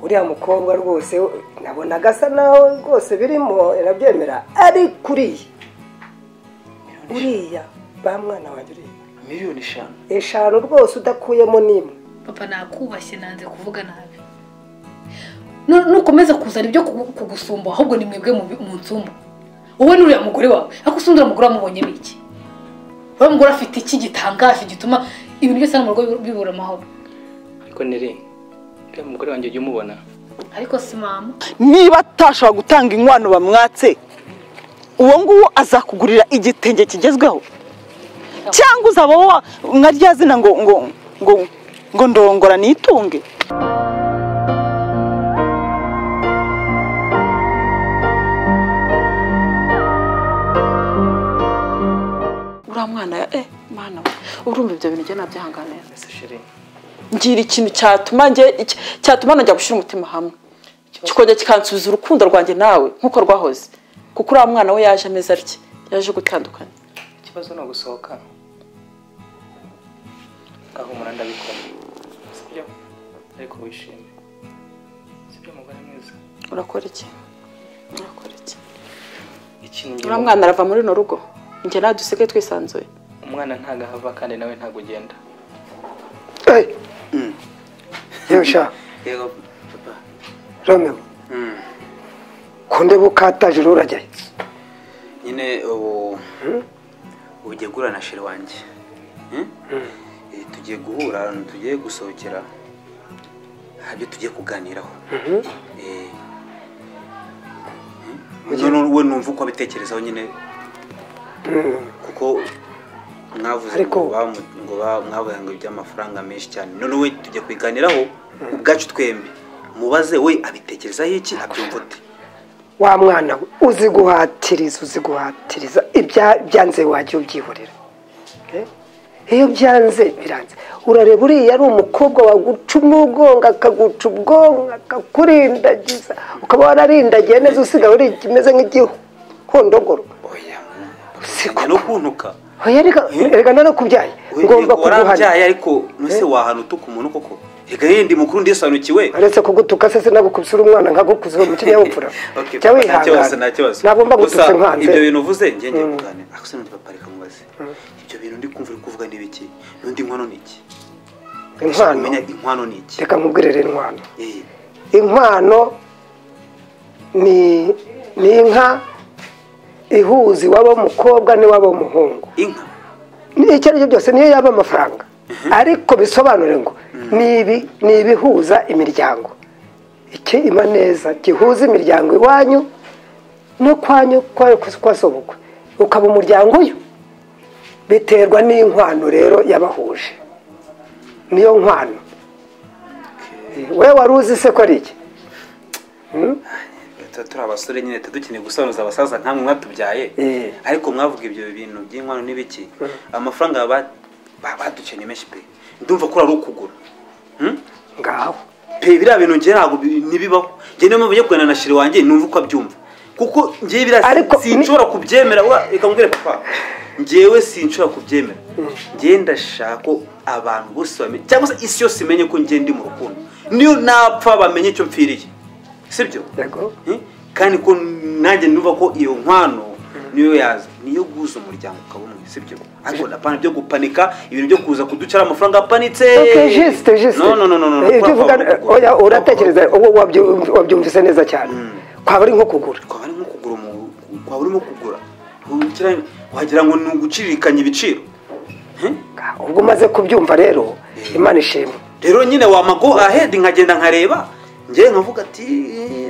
Uriya mukobwa rwose nabonaga asa naho rwose birimo irabyemera, ariko uriya ba mwana wanjye uriya miliyoni 5 5 rwose udakuyemo nimwe. Papa nakubashye nanze kuvuga nabi. Nukomeza kuzana ibyo kugusumba ahubwo ni mwebwe mu nsumba. Wowe n'uriya mugore wawe akusundura mugore wamubonye biki? Wowe mugore afite iki gitangaje gituma ibintu byose mu rugo bibura amahoro? Ariko nere uriya mugore wanjye ujye umubona. Ariko si mama. Niba atashobora gutanga inkwano bamwatse, uwo nguwo azakugurira igitenge kigezweho, cyangwa uzaba nka rya zina ngo ngo ngo ngo ndongora nitunge. Uriya mwana ya mwana urumva ibyo bintu njye nabyihanganira. Ngira ikintu cyatuma njye cyatuma najya gushyira umutima hamwe, kikongera kikansubiza urukundo rwanjye nawe nkuko rwahoze, kuko uriya mwana we yaje ameze atya, yaje gutandukana. Ikibazo ni ugusohoka ngahumura ndabikora, sibyo? Ariko wishime, sibyo mugore mwiza? Urakora iki? Urakora iki? Uriya mwana arava muri runo rugo, njye nawe dusigaye twisanzuye. Umwana ntago ahava kandi nawe ntago ugenda. Yewe sha. Yego papa. Romeo. Kunde bukataje urajyaye. Nyine ubu ugiye guhura na chéri wanjye. Tugiye guhura, tugiye gusohokera. Habyo tugiye kuganiraho. None we numva uko abitekerezaho nyine. Kuko mwavuze ngo mwavuze ngo iby'amafaranga menshi cyane, none we tujye kwiganiraho ubwacu twembi, mubaze we abitekerezaho iki, abyumva ute? Wa mwana uzi guhatiriza ibyanze wajya ubyihorera. Iyo byanze biranze. Urareba uriya ari umukobwa waguca umugongo, akaguca ubwonko, akakurindagiza, ukaba wararindagiye neza usigaye uri kimeze nk'igihondogoro. Oya no kuntuka. Oya reka narakubyaye, ngomba kuguhana. Warabyaye ariko nuse wahana utuka umuntu koko? Reka yindi mukuru ndisobanukiwe. Aretse kugutuka se sinagukubise uri umwana nkagukuze mu kinyabupfura. Cya wihangana. Ntabwo mba gututse nkanze. Ibyo bintu uvuze ngiye ngiye kuganira. Ako se nundi papa reka mubaze. Ibyo bintu ndi kumva uri kuvuga ni biki? Nundi inkwano ni iki? Inkwano. Menya inkwano ni iki? Reka nkubwire rero inkwano. Inkwano ni inka ihuza iwabo mukobwa n'iwabo muhungu. Inka icyo aricyo byose niyo yaba amafaranga, ariko bisobanure ngo ni ibihuza imiryango. Iki ima neza gihuza imiryango iwanyu no kwanyu kwa sobukwe, ukaba umuryango uyu biterwa n'inkwano rero yabahuje. Niyo nkwano. Wewe wari uzi se ko ari iki? Turi abasore nyine dukeneye gusobanuza abasaza nkamwe mwatubyaye, ariko mwavuga ibyo bintu by'inkwano n'ibiki, amafaranga badukeneye menshi pe. Ndumva ko ari ukugura ngaho pe, biriya bintu ngiye ntabwo ntibibaho. Njye niyo mpamvu ngiye kuganira na chéri wanjye numva uko abyumva, kuko ngiye biriya sinshobora kubyemera. Reka nkubwire papa, njyewe sinshobora kubyemera. Njye ndashaka ko abantu bose bamenye, cyangwa se isi yose imenye ko njye ndi mu rukundo, niyo napfa bamenye icyo mpfiriye, sibyo? Yego. Kandi ko nanjye numva ko iyo nkwano niyo yaza, niyo guza umuryango ukaba umwe, sibyo? Ariko napana byo gupanika, ibintu byo kuza kuducara amafaranga apanitse. Okay, juste. No no no no. Ibyo uvuga oya uratekereza uwo wabyumvise neza cyane. Kwaba ari nko kugura. Kwaba ari nko kugura, kwaba urimo kugura. Wagira ngo ni uguciririkanya ibiciro. Ubwo umaze kubyumva rero Imana ishimwe. Rero nyine wamago ahead nkagenda nkareba. Ngiye nkavuga ati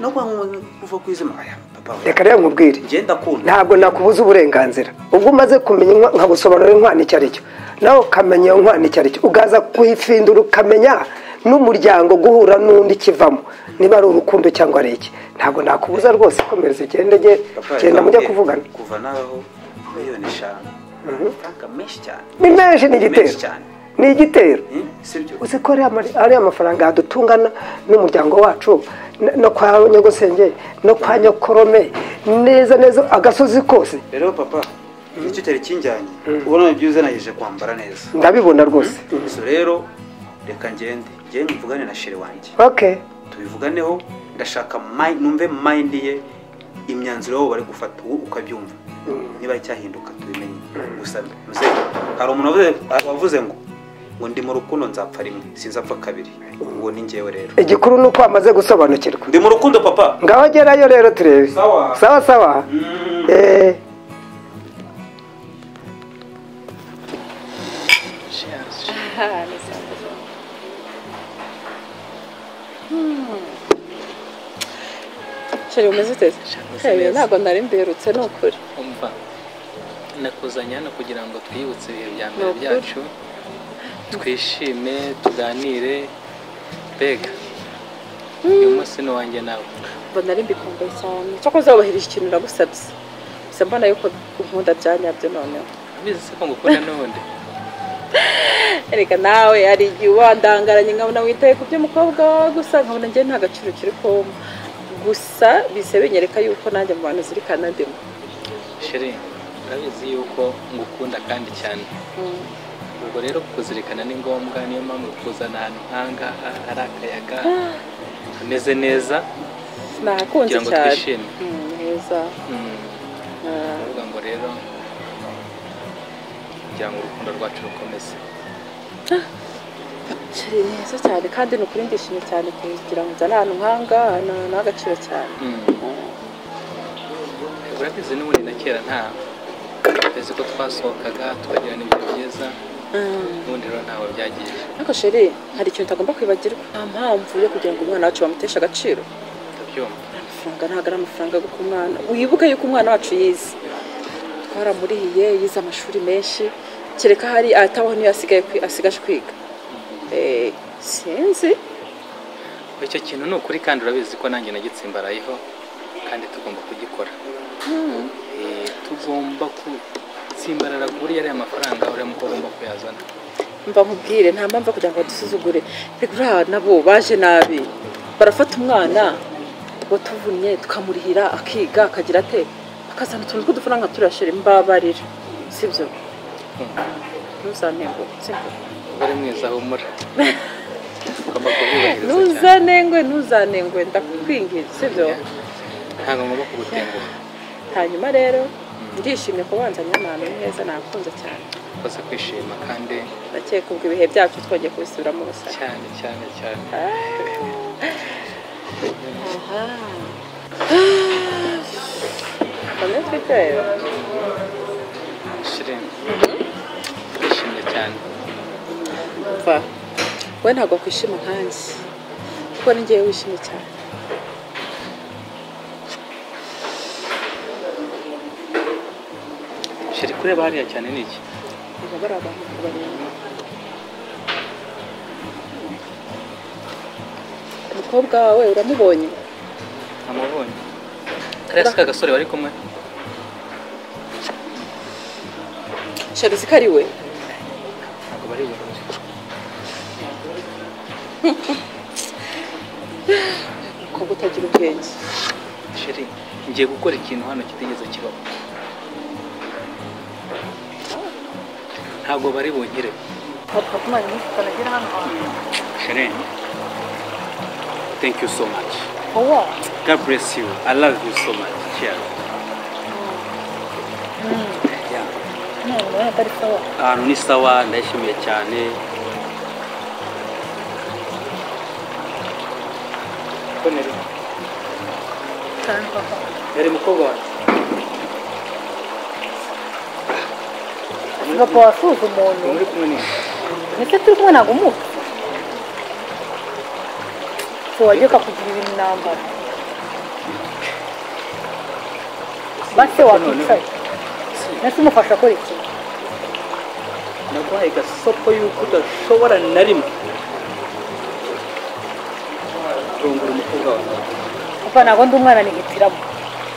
no kuva kwizima. Aya papa. Reka rero nkubwire. Ngenda kunda. Ntabwo nakubuza uburenganzira. Ubwo umaze kumenya nkagusobanurira inkwano icyo aricyo, nawe ukamenya inkwano icyo aricyo, ugaza kuhifindura ukamenya n'umuryango guhura n'undi kivamo, niba ari urukundo cyangwa ari iki. Ntabwo nakubuza rwose, komereza ugende genda mujya kuvugana. Kuva naho miliyoni 5. Amafaranga menshi cyane. Ni menshi, ni igitero. Ni igitero. Uzi ko ari amafaranga yadutungana n'umuryango wacu, no kwa nyogosenge, no kwa nyokorome, neza neza agasozi kose. Rero papa, nicyo cyari kinjyanye. Ubona ibyo nayeje kwambara neza. Ndabibona rwose. So rero reka ngende, ngende mvugane na chéri wanjye. Okay. Tubivuganeho, ndashaka numve mind ye, imyanzuro yabo bari gufata ubu ukabyumva. Niba cyahinduka tubimenye. Gusa muzehe, hari umuntu wavuze ngo ndi mu rukundo nzapfa rimwe, sinzapfa kabiri. Ngo ni njyewe rero. Igikuru nuko amaze gusobanukirwa. Ndi mu rukundo papa. Ngaho gerayo rero turebe. Sawa. Sawa sawa. Cheers. Chéri umeze ute? Ntabwo nari mberutse ni ukuri. Umva, nakuzanye hano kugira ngo twiyibutse ibihe bya mbere byacu, twishime, tuganire, mbega uyu munsi ni uwanjye nawe. Mba nari mbikumbuye cyane. Cyakoze wubahirije ikintu nagusabye. Gusa mbona yuko unkunda bya nyabyo noneho. Abizi se ko ngukunda n'ubundi. Erega nawe hari igihe wandangaranye nkabona witaye ku by'umukobwa wawe gusa, nkabona njye nta gaciro kiri kumpa. Gusa bise binyereka yuko nanjye mu bantu zirikana ndimo. Chéri, urabizi yuko ngukunda kandi cyane. Ubwo rero kuzirikana ni ngombwa, niyo mpamvu kuzana ahantu nk'ahangaha hari akayaga hameze neza. Nahakunze cyane. Heza. Ndavuga ngo rero kugira ngo urukundo rwacu rukomeze. Chéri ni heza cyane kandi ni ukuri ndishimye cyane kugira ngo nzane ahantu nk'ahangaha ni agaciro cyane. Urabizi n'ubundi na kera nta uzi ko twasohokaga tukagirana ibihe byiza, n'ubundi rero ntawe byagiye. Ariko chéri hari ikintu utagomba kwibagirwa, nta mpamvu yo kugira ngo umwana wacu bamuteshe agaciro. Ndabyumva. Amafaranga ntabwo ari amafaranga yo guha umwana. Wibuke yuko umwana wacu yize, twaramurihiye, yize amashuri menshi, kereka hari atabaho niyo asigaye asigaje kwiga. Sinzi. Icyo kintu ni ukuri kandi urabizi ko nanjye nagitsimbarayeho kandi tugomba kugikora. Tugomba gutsimbarara kuri ariya mafaranga uriya mukobwa ugomba kuyazana. Mba nkubwire nta mpamvu kugira ngo badusuzugure. Reka nabo baje nabi, barafata umwana watuvunnye tukamurihira akiga akagira ate, akazana utuntu tw'udufaranga turashira. Mbabarira, sibyo? Ntuzanengwe, sibyo? Uri mwiza humura. Ntuzanengwe, ntuzanengwe, ndakwinginze, sibyo? Ntabwo ngomba kugutenguha. Hanyuma rero ndishimye ko wanzanye ahantu heza, nakunze cyane. Ukoze kwishima kandi ndakeka ubwo ibihe byacu twongeye kubisubiramo gusa. Cyane cyane cyane. Aha. Kamwe twiteyo. Chéri, ndishimye cyane. Umva, we ntabwo wakwishima nkanjye, kuko ni njyewe wishimye cyane. Chéri, kureba hariya cyane ni iki? Reba bari abantu kubareba. Umukobwa wawe uramubonye? Namubonye. Kariya si kagasore bari kumwe? Chéri, uzi ko ari we? Ntabwo bari buhure. Umukobwa utagira ubwenge. Chéri, ngiye gukora ikintu hano kitigeze kibaho. Ntabwo bari bunkire. Papa kumara iminsi utanagera hano hantu. Chéri, thank you so much. Oh, God bless you. I love you so much. Cheers. Yeah. No, atari sawa. Ahantu ni sawa, ndayishimiye cyane. Konere. Cyane papa. Yari mukobwa wanjye. Papa wasuza umuntu. Muri kumwe ni. Ese turi kumwe ntabwo umuzi? Wajya kugira ibintu intambara. Base wakicaye. Nese umufasha akora iki? Naguhaye gasopo yuko udashobora na rimwe kurongora umukobwa wawe. Papa ntabwo ndi umwana nihitiramo.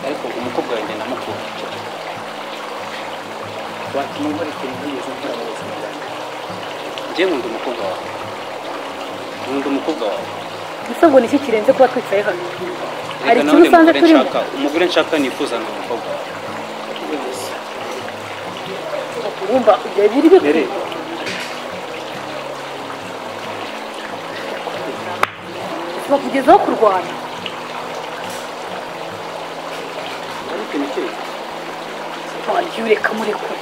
Ariko umukobwa wanjye ndamukunda. Watuma nkora ikintu ntigeze nkora mu buzima bwanjye. Njye nkunda umukobwa wawe. Nkunda umukobwa wawe. Ese ubwo ni iki kirenze kuba twicaye hano? Hari ikintu usanze turimo? Umugore nshaka nifuza ni umukobwa wawe. Urumva ibyo biri bikwiye. Bakugezaho kurwana. Wagiye ureka murekure.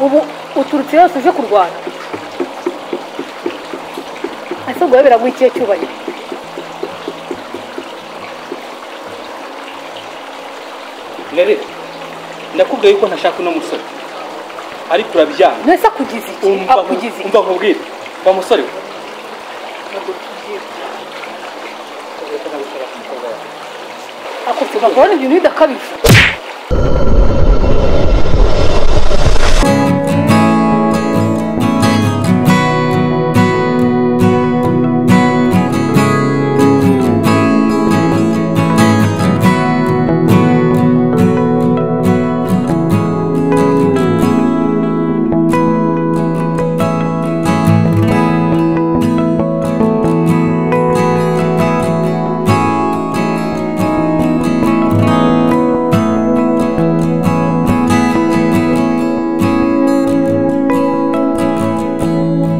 Ubu uturutse yose uje kurwana. Ese ubwo biraguha ikihe cyubahiro? Ngabire, ndakubwiye yuko ntashaka uno musore, ariko urabyanga. Mbese akugize iki? Akugize iki? Umva nkubwire, wa musore we. Akubwira kubona ibintu bidakabije.